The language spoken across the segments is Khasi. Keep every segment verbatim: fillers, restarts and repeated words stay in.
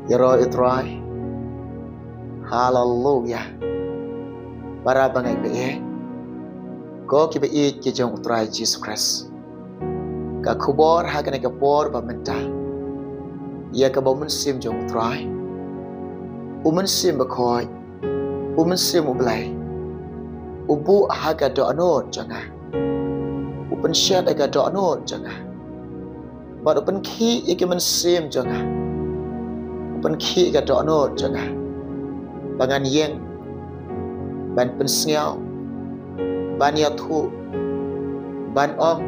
Ïaroh ïa u Trai. Haleluya. Para bangeit ba ïeit, ko ki baieit ki jong u Trai Jisu Khrist, ka khubor ha kane ka por ba mynta ïa kaba u Mynsiem jong u Trai, u Mynsiem Bakhuid, u Mynsiem U Blei, u buh ha ka dohnud jong nga, u pynshet ha ka dohnud jong nga, bad u pynkhih ïa ki mynsiem jong nga, u pynkhih ïa ka dohnud jong nga, ba ngan ïeng ban pynsngew, ban ïathuh, ban ong,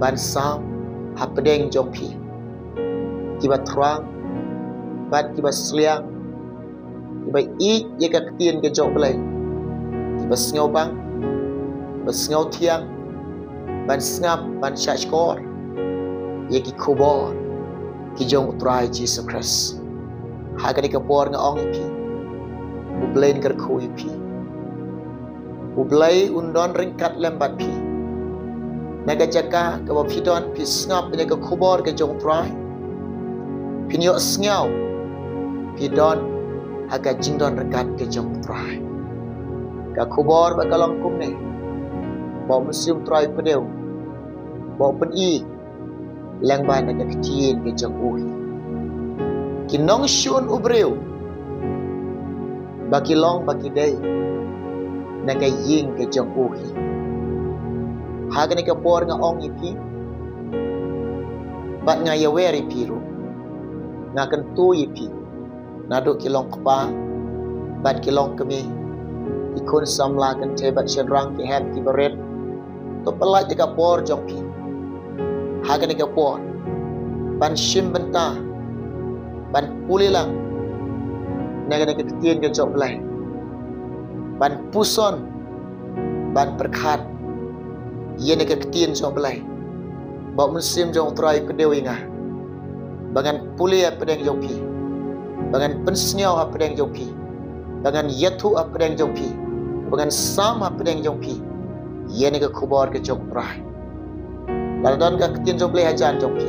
ban sam hapdeng jong phi, kiba thrang bad kiba sliang, kiba ïeit ïa ka ktien ka jong U Blei, kiba sngewbang, kiba sngewthiang ban sngap, ban shahshkor ïa ki khubor ki jong u Trai Jisu Khrist. Ha kane ka por nga ong ïa phi, U Blei un kyrkhu ïa phi. U Blei un don ryngkat lem bad phi. Na ka jaka kaba phi don, phi sngap ïa ka khubor ka jong u Trai, phin ïohsngew phi don ha ka jingdon ryngkat ka jong u Trai. Ka khubor ba ka long kumne, ba u Mynsiem u Trai u pynïoh, ba u pyni lyngba na ka ktien ka jong u hi. Ki nongshun u briew ba ki long ba ki dei na ka ïing ka jong u hi. Ha kane ka por nga ong ïa phi, bad nga ïawer ïa phi ruh, nga kyntu ïa phi, naduh ki long kpa bad ki long kmie, ki khun samla kynthei bad shynrang, ki hep ki barit. To pyllait ïa ka por jong phi ha kane ka por ban shim bynta, ban pule lang na kane ka ktien ka jong U Blei, ban puson, ban pyrkhat ïa kane ka ktien jong U Blei, ba u Mynsiem jong u Trai u pynïoh ïa nga, ba ngan pule hapdeng jong phi, ba ngan pynsngew hapdeng jong phi, ba ngan ïathuh hapdeng jong phi, ba ngan sam hapdeng jong phi ïa kane ka khubor ka jong u Trai. Lada don ka ktien jong U Blei hajan jong phi,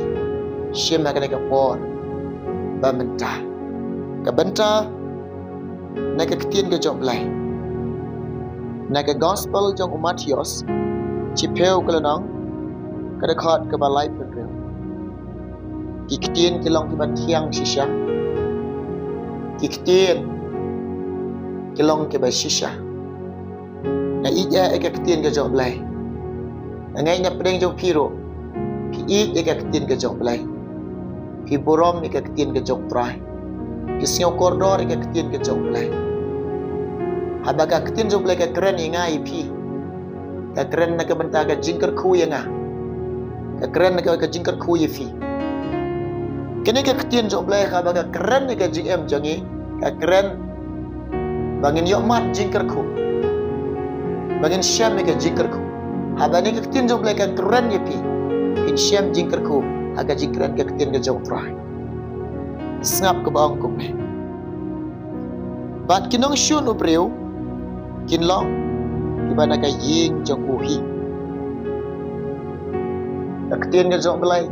shim ha kane ka por ba mynta. Ka bynta na ka ktien ka jong U Blei, na ka gospel jong u Mathaios, shiphew ka lynnong, ka dkhot kaba laiphew hynriew. Ki ktien ki long kiba thiang shisha. Ki ktien ki long kiba shisha. Nga ïeit ïa ka ktien ka jong U Blei. Nga ngeit na pdeng jong phi ruh phi ïeit ïa ka ktien ka jong U Blei. Phi burom ïa ka ktien ka jong u Trai. Phi sngew kordor ïa ka ktien ka jong U Blei. Haba ka ktien jong U Blei ka kren ïa nga ïa phi, ka kren na ka bynta ka jingkyrkhu ïa nga, ka kren na ka, ka jingkyrkhu ïa phi. Kane ka ktien jong U Blei haba ka kren ïa ka jingim jong ngi, ka kren ba ngin ïoh mad jingkyrkhu, ba ngin shem ïa ka jingkyrkhu. Haba kane ka ktien jong U Blei ka kren ïa phi, phin shem jingkyrkhu ha ka jingkren ka ktien ka jong u Trai. Sngap kaba ong kumne. Bad ki nongshun u briew kin long kiba na ka ïing jong u hi. Ka ktien ka jong U Blei,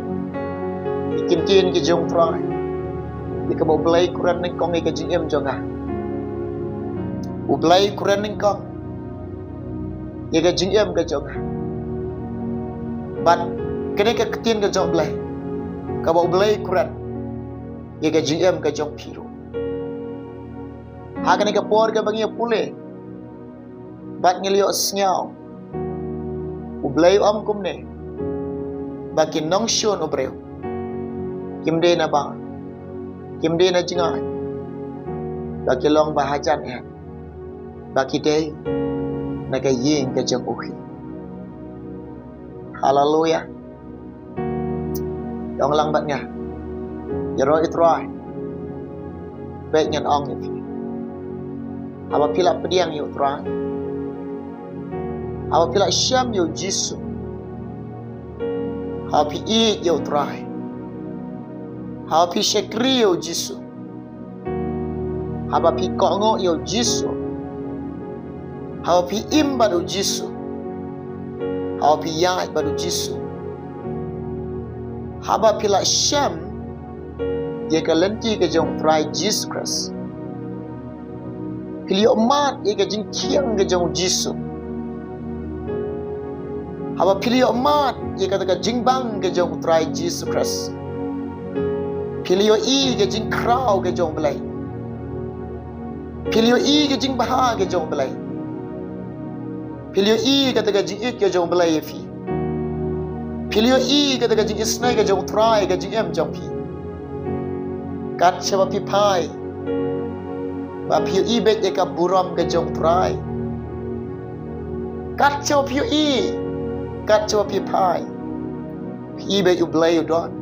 ki ktien ki jong u Trai, ïa kaba U Blei u kren nyngkong ïa ka jingim jong nga. U Blei u kren nyngkong ïa ka jingim ka jong nga. Bad kane ka ktien ka jong U Blei, kaba U Blei u kren ïa ka jingim ka jong phi ruh. Ha kane ka por kaba ngi ïa pule bad ngi la ïohsngew, U Blei u ong kumne, ba ki nongshun u briew kim dei na bar, kim dei na jngai, ba ki long ba hajan eh, ba ki dei na ka ïing ka jong u hi. Haleluya. Ïa ong lang bad nga. Ïaroh ïa u Trai. Peit ngan ong ïa phi. Haba phi la pdiang ïa u Trai, haba phi la shem ïa u Jisu, haba phi ïeit ïa u Trai, haba phi shakri ïa u Jisu, haba phi kohnguh ïa u Jisu, haba phi im bad u Jisu, haba phi ïaid bad u Jisu, haba phi la shem ïa ka lynti ka jong u Trai Jisu Khrist. Phi la ïoh mad ïa ka jingthiang ka jong u Jisu. Haba phi la ïoh mad ïa kata ka jingbang ka jong u Trai Jisu Khrist, phi la ïohi ka jingkhraw ka jong u Blei. Phi la ïohi ka jingbha ka jong u Blei. Phi la ïohi kata ka jingïeit ka jong u Blei ïa phi. Phi la ïohi kata ka jingisynei ka jong u Trai ha ka jingim jong phi. Kat shaba phi phai, ba phi ïohi beit ïa ka burom ka jong u Trai. Kat shaba phi ïohi, kat shaba phi phai, phi ïohi beit u Blei u don.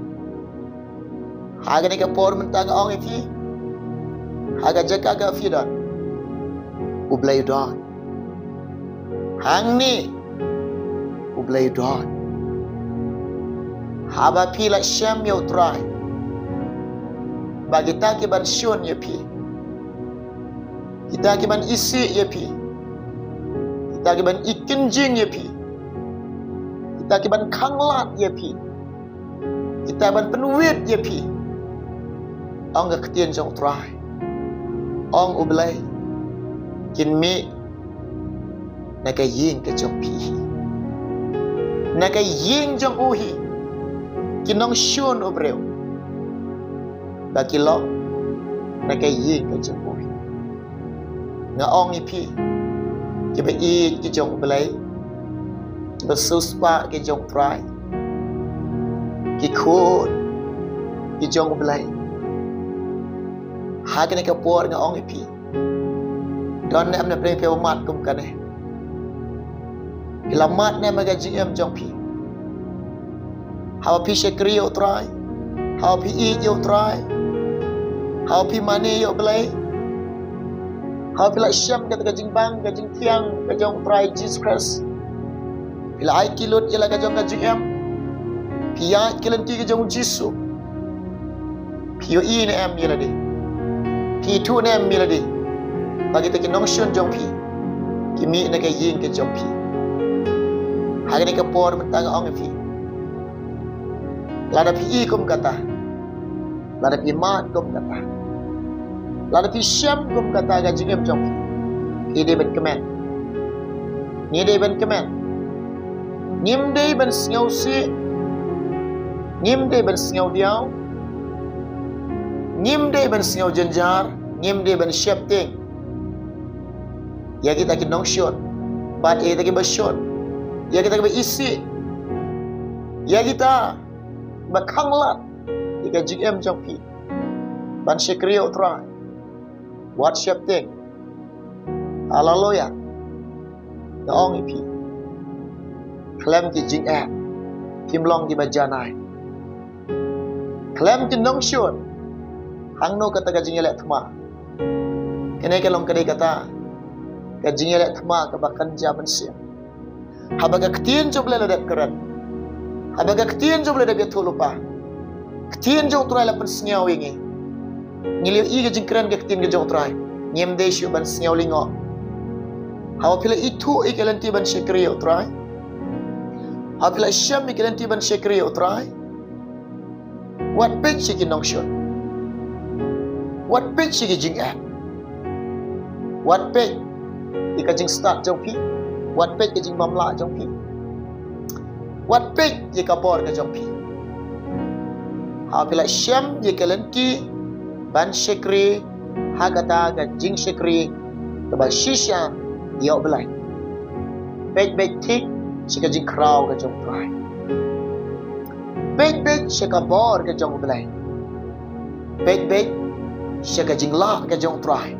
Ha kane ka por mynta nga ong ïa phi, ha ka jaka kaba phi don, u Blei u don. Hangne u Blei u don. Haba phi la shem ïa u Trai ba kita ki ban shun ïa phi, kita ki ban isih ïa phi, kita ki ban ikynjing ïa phi, kita ki ban khanglad ïa phi, kita ban pynwit ïa phi, ong ka ktien jong u Trai, ong u Blei, kin mih na ka ïing ka jong phi hi, na ka ïing jong u hi. Ki nongshun u briew ba ki long na ka ïing ka jong u hi. Nga ong ïa phi, kiba ïeit ki jong u Blei, kiba siewspah ki jong u Trai, ki khun ki jong u Blei, ha kane ka por nga ong ïa phi, don ne em na pdeng phi ba mad kum kane? Phi la mad ne em ha ka jingim jong phi? Haba phi shakri ïa u Trai, haba phi ïeit ïa u Trai, haba phi mane ïa u Blei, haba phi la shem kata ka jingbang ka jingthiang ka jong u Trai Jisu Khrist, phi la ai ki lut ïa la ka jong ka jingim, phi ïaid ki lynti ka jong u Jisu, phi ïohi ne em ïa lade? Phi ithuh ne em ïa lade ba kita ki nongshun jong phi ki mih na ka ïing ka jong phi? Ha kane ka por mynta nga ong ïa phi, lada phi i kum kata, lada phi mad kum kata, lada phi shem kum kata ha ka jingim jong phi, phi dei ban kmen. Ngi dei ban kmen. Ngim dei ban sngewsih, ngim dei ban sngewdiaw, ngim dei ban sngew jynjar, ngim dei ban sheptieng ïa kita ki nongshun bad ïa kita kiba shun, ïa kita kiba isih, ïa kita ba khanglad ïa ka jingim jong phi ban shakri ïa u Trai. Wat sheptieng. Haleluya. Nga ong ïa phi, khlem ki jingeh, phim long kiba janai. Khlem ki nongshun, hangno kata ka jingïaleh thma? Kane ka long ka dei kata ka jingïaleh thma kaba kynja mynsiem. Haba ka ktien jong u Blei la dep kren, haba ka ktien jong u Blei la dep ïathuh lypa, ktien jong u Trai la pynsngew ïa ngi, ngi la ïohi ka jingkren ka ktien ka jong u Trai, ngim dei shuh ban sngew lyngngoh. Haba phi la ithuh ïa ka lynti ban shakri ïa u Trai, haba phi la shem ïa ka lynti ban shakri ïa u Trai, wat peit sha ki nongshun, wat peit sha ki jingeh, wat peit ïa ka jingstad jong phi, wat peit ïa ka jingbymlah jong phi, wat peit ïa ka bor ka jong phi. Haba phi la shem ïa ka lynti ban shakri ha kata ka jingshakri kaba shisha ïa u Blei, peit beit thik sha ka jingkhraw ka jong u Trai. Peit beit sha ka bor ka jong u Blei. Peit beit sha ka jinglah ka jong u Trai.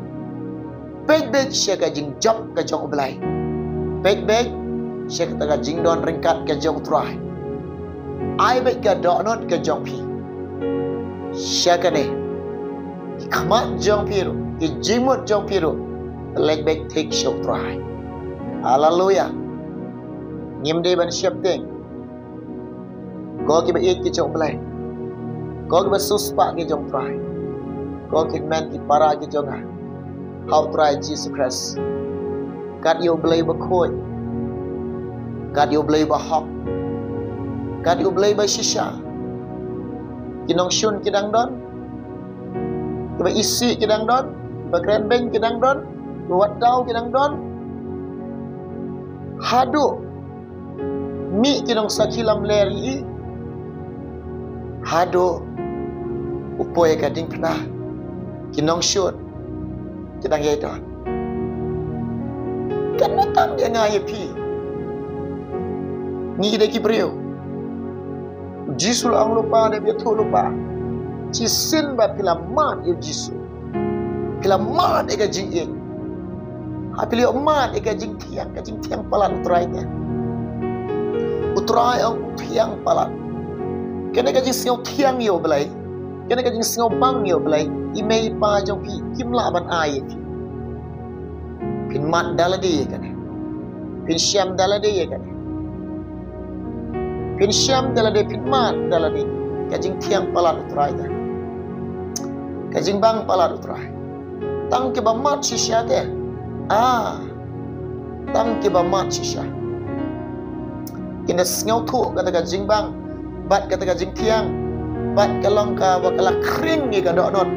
Peit beit sha ka jingjop ka jong u Blei. Peit beit sha kata ka jingdon ryngkat ka jong u Trai. Ai beit ka dohnud ka jong phi sha kane. Ki khmat jong phi ruh, ki jingmut jong phi ruh, leit beit thik sha u Trai. Haleluya. Ngim dei ban sheptieng. Ko kiba ïeit ki jong u Blei, ko kiba siewspah ki jong u Trai, ko ki hynmen ki para ki jong nga ha u Trai Jisu Khrist, kat ïa u Blei bakhuid, kat ïa u Blei bahok, kat ïa u Blei bashisha, ki nongshun ki dang don, Kiba isih ki dang don, kiba kren beiñ ki dang don, kiba wad daw ki dang don. Haduh mih ki nongsakhi lamler ïa i. Haduh u poi ka diengphna, ki nongshun ki dang ïai don. Kane tam ïa nga ïa phi. Ngi dei ki briew. U Jisu u la ong lypa, dei ba ïathuh lypa. Shisien ba phi la mad ïa u Jisu, phi la mad ïa ka jingïeit. Ha phi la ïoh mad ïa ka jingthiang, ka jingthiang palat u Trai te. U Trai ong thiang palat. Kane ka jingsngew thiang ïa u Blei, kane ka jingsngew bang ïa u Blei, i mei i pa jong phi kim lah ban ai ïa phi. Phin mad da lade ïa kane. Phin shem da lade ïa kane. Phin shem da lade, phin mad da lade. Ka jingthiang palat u Trai te, ka jingbang palat u Trai. Tang kiba mad shisha te. Ah. Tang kiba mad shisha kin da sngewthuh kata ka jingbang bad kata ka jingthiang, bad ka long kaba ka la khring ïa ka dohnud,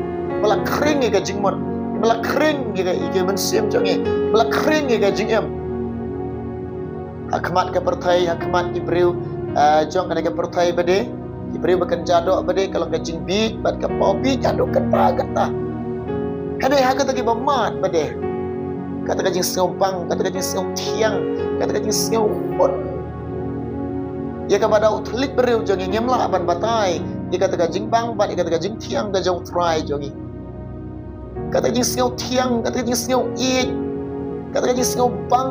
ba la khring ïa ka jingmut, ba la khring ïa ka, ïa ka mynsiem jong ngi, ba la khring ïa ka jingim. Ha khmat ka pyrthei, ha khmat ki briew, ah, jong kane ka pyrthei ba dei, ki briew ba kynja doh ba dei, ka long ka jingbieit bad ka paw bieit haduh katta katta. Hynrei ha kata kiba mad ba dei, kata ka jingsngewbang, kata ka jingsngewthiang, kata ka jingsngewhun, ïa kaba da u thylliej briew jong ngi ngim lah ban batai ïa kata ka jingbang bad ïa kata ka jingthiang ka jong u Trai jong ngi. Kata ka jingsngewthiang, kata ka jingsngewïeit, kata ka jingsngewbang,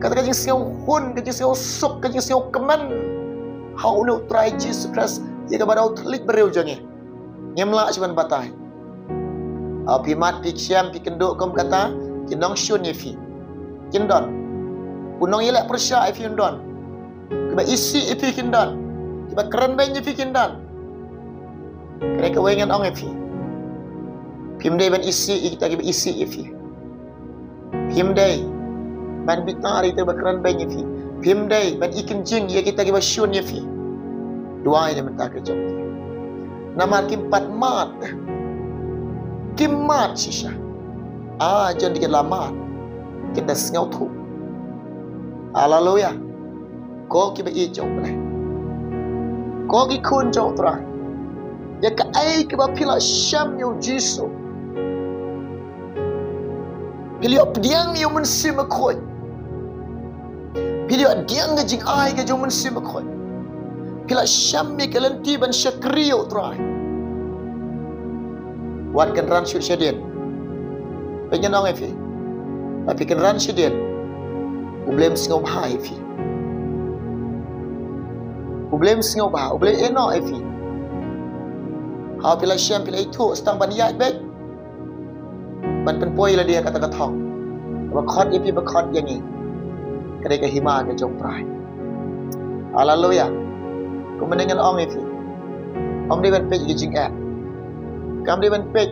kata ka jingsngewhun, ka jingsngewsuk, ka jingsngewkmen ha une u Trai Jisu Khrist, ïa kaba da u thylliej briew jong ngi ngim lah shuh ban batai. Haba phi mad, phi shem, phi kynduh kum kata, ki nongshun ïa phi kin don. U nongïaleh pyrshah ïa phi un don. Kiba isih ïa phi kin don. Kiba kren beiñ ïa phi kin don. Kane kawei ngan ong ïa phi. Phim dei ban isih ïa kita kiba isih ïa phi. Phim dei ban bitar ïa kita kiba kren beiñ ïa phi. Phim dei ban i kynjing ïa kita kiba shun ïa phi. Duwai da mynta ka jong phi. Namar kim pat mad. Kim mad shisha. Ah, jon dei ki la mad. Kin da sngewthuh. Haleluya. Ko kiba ïeit jong u Blei, ko ki khun jong u Trai, ïa kaei kaba phi la shem ïa u Jisu, phi la ïoh pdiang ïa u Mynsiem Bakhuid, phi la ïoh pdiang ka jingai ka jong u Mynsiem Bakhuid, phi la shem ïa ka lynti ban shakri ïa u Trai. Wat kynran shuh shadien. Peit, ngan ong ïa phi, lada phi kynran shadien, u Blei um sngewbha ïa phi. U Blei um sngewbha, u Blei ïehnoh ïa phi. Haba phi la shem, phi la ithuh, sa tang ban ïaid beit, ban pynpoi ïa lade ha kata ka thong. Ba khot ïa phi, ba khot ïa ngi, ka dei ka hima ka jong u Trai. Haleluya. Kumne ngan ong ïa phi, kam dei ban peit ïa ka jingeh. Kam dei ban peit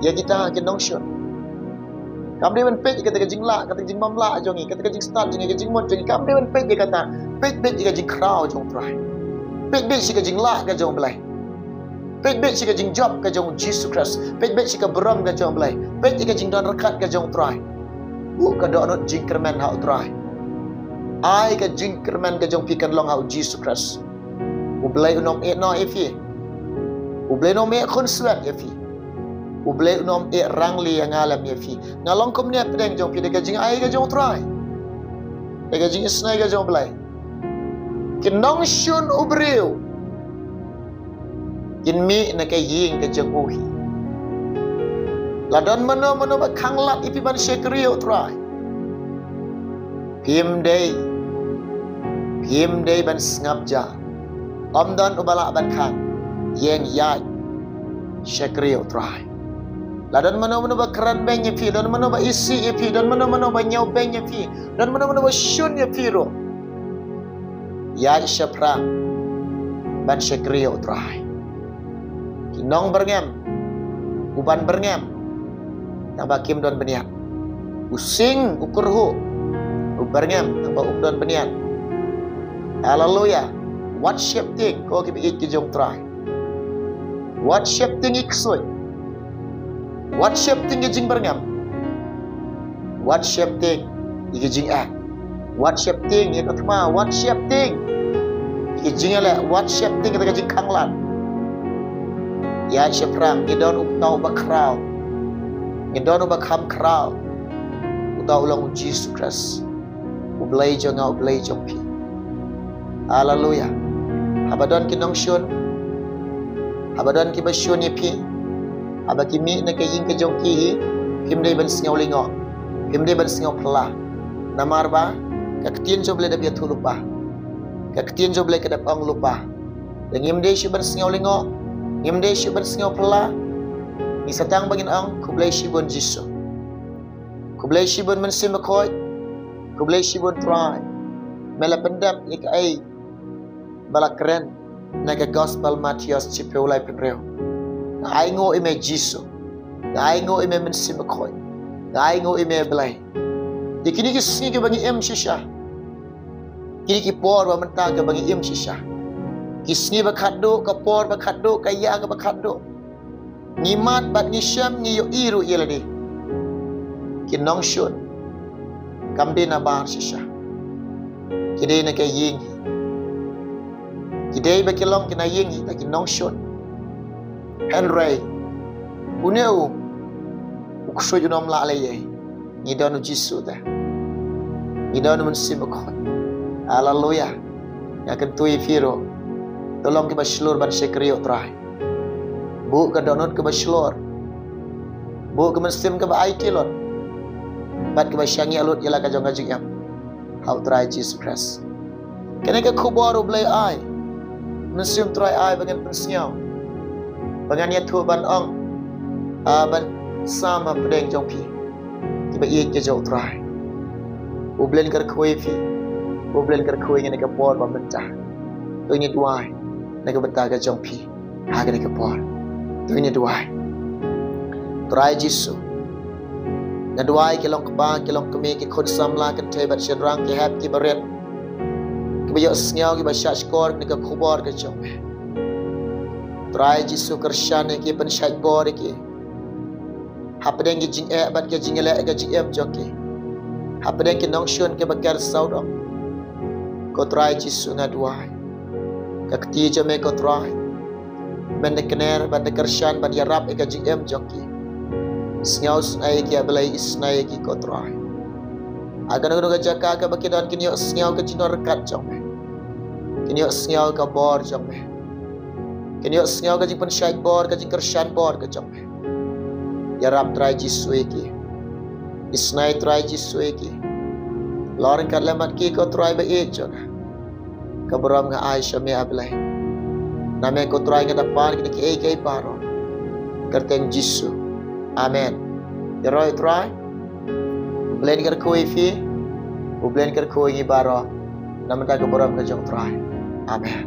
ïa kita ki nongshun. Kam dei ban peit ïa kata ka jinglah, kata ka jingbymlah jong ngi, kata ka jingstad jong ngi, ka jingmut jong ngi. Kam dei ban peit ïa kata. Peit, peit ïa ka jingkhraw jong u Trai. Peit, peit sha ka jinglah ka jong u Blei. Peit, peit sha ka jingjop ka jong u Jisu Khrist. Peit, peit sha ka burom ka jong u Blei. Peit ïa ka jingdon ryngkat ka jong u Trai. Buh ka dohnud jingkyrmen ha u Trai. Ai ka jingkyrmen ka jong phi kan long ha u Jisu Khrist. U Blei un ym ïehnoh ïa phi. U Blei un ym ïehkhunswet ïa phi. U Blei un ym ïeh rangli ïa nga lem ïa phi. Nga long kumne hapdeng jong phi da ka jingai ka jong u Trai, da ka jingisynei ka jong u Blei. Ki nongshun u briew kin mih na ka ïing ka jong u hi. La don mano mano ba khanglad ïa phi ban shakri ïa u Trai, phim dei, phim dei ban sngap jar. Ym don uba lah ban khang. Ïeng ïaid shakri ïa u Trai. La don mano mano ba kren beiñ ïa phi, don mano ba isih ïa phi, don mano mano ba ñiew beiñ ïa phi, don mano mano ba shun ïa phi ruh, ïaid shaphrang ban shakri ïa u Trai. Ki nong byrngem, u ban byrngem, tang ba kim don bniat. U sing, u kyrhuh, u byrngem, tang ba um don bniat. Haleluya. Wat sheptieng, ko kiba ïeit ki jong u Trai. Wat sheptieng ïa ki ksuid. Wat sheptieng ïa ki jingbyrngem. Wat sheptieng ïa ki jingeh. Wat sheptieng ïa ka thma. Wat sheptieng ïa ki jingïaleh. Wat sheptieng ïa ka jingkhanglad. Ïa shaphrang ngi don uta uba khraw. Ngi don uba kham khraw. Uta u long u Jisu Khrist. U Blei jong nga, u Blei jong phi. Haleluya. Haba don ki nongshun, haba don kiba shun ïa phi, haba ki mih na ka ïing ka jong ki hi, phim dei ban sngew lyngngoh, phim dei ban sngew phylla. Namar ba ka ktien jong u Blei da ïathuh lypa. Ka ktien jong u Blei ka da ong lypa. Te ngim dei shuh ban sngew lyngngoh, ngim dei shuh ban sngew phylla. Ngi sa tang ba ngin ong, khublei shibun Jisu. Khublei shibun Mynsiem Bakhuid. Khublei shibun Trai. Me la pyndep ïa kaei ba la kren na ka Gospel Mathaios shiphew lai phew hynriew. Nga ainguh ïa me Jisu. Nga ainguh ïa me Mynsiem Bakhuid. Nga ainguh ïa me Blei. Ïa kine ki sngi kiba ngi im shisha. Kine ki por ba mynta kiba ngi im shisha. Ki sngi ba khatduh, ka por ba khatduh, ka ïa kaba khatduh. Ngi mad bad ngi shem, ngi ïohi ruh ïa lade. Ki nongshun kam dei nabar shisha. Ki dei na ka ïing hi. Ki dei ba ki long ki na ïing hi, ta ki nongshun. Hynrei une u, u ksuid un ym lah leh ei. Ngi don u Jisu te. Ngi don u Mynsiem Bakhuid. Haleluya. Nga kyntu ïa phi ruh, to long kiba shlur ban shakri ïa u Trai. Buh ka dohnud kaba shlur. Buh ka mynsiem kaba aiti lut. Bad kaba shaniah lut ïa la ka jong ka jingim ha u Trai Jisu Khrist. Kane ka khubor u Blei ai, Mynsiem Trai ai ba ngan pynsngew, ba ngan ïathuh ban ong, ah, ban sam hapdeng jong phi kiba ïeit ka jong u Trai. U Blei un kyrkhu ïa phi. U Blei un kyrkhu ïa ngi na ka por ba mynta. To ngin duwai na ka bynta ka jong phi ha kane ka por. To ngin duwai. Trai Jisu, nga duwai ki long kpa, ki long kmie, ki khun samla, kynthei bad shynrang, ki hep, ki barit, kiba ïohsngew, kiba shahshkor na ka khubor ka jong me. Trai Jisu, kyrshan ïa ki, pynshait bor ïa ki hapdeng ki jingeh bad ki jingïaleh ka jingim jong ki. Hapdeng ki nongshun kiba ker sawdong. Ko Trai Jisu, nga duwai, ka kti jong me ko Trai, men da kner bad da kyrshan bad ïarap ïa ka jingim jong ki. Sngewsynei ïa ki, A Blei, isynei ïa ki ko Trai. Ha kano kano ka jaka kaba ki don, kin ïohsngew ka jingdon ryngkat jong me. Kin ïohsngew ka bor jong me. Kin ïohsngew ka jingpynshait bor, ka jingkyrshan bor ka jong me. Ïarap Trai Jisu ïa ki. Isynei Trai Jisu ïa ki. Long ryngkat lem bad ki ko Trai ba ïeit jong nga. Ka burom nga ai sha me, A Blei. Na me ko Trai nga da pan kine kiei kiei baroh. Kyrteng Jisu. Amen. Ïaroh ïa u Trai. U Blei un kyrkhu ïa phi. U Blei un kyrkhu ïa ngi baroh. Na bynta ka burom ka jong u Trai. Amen.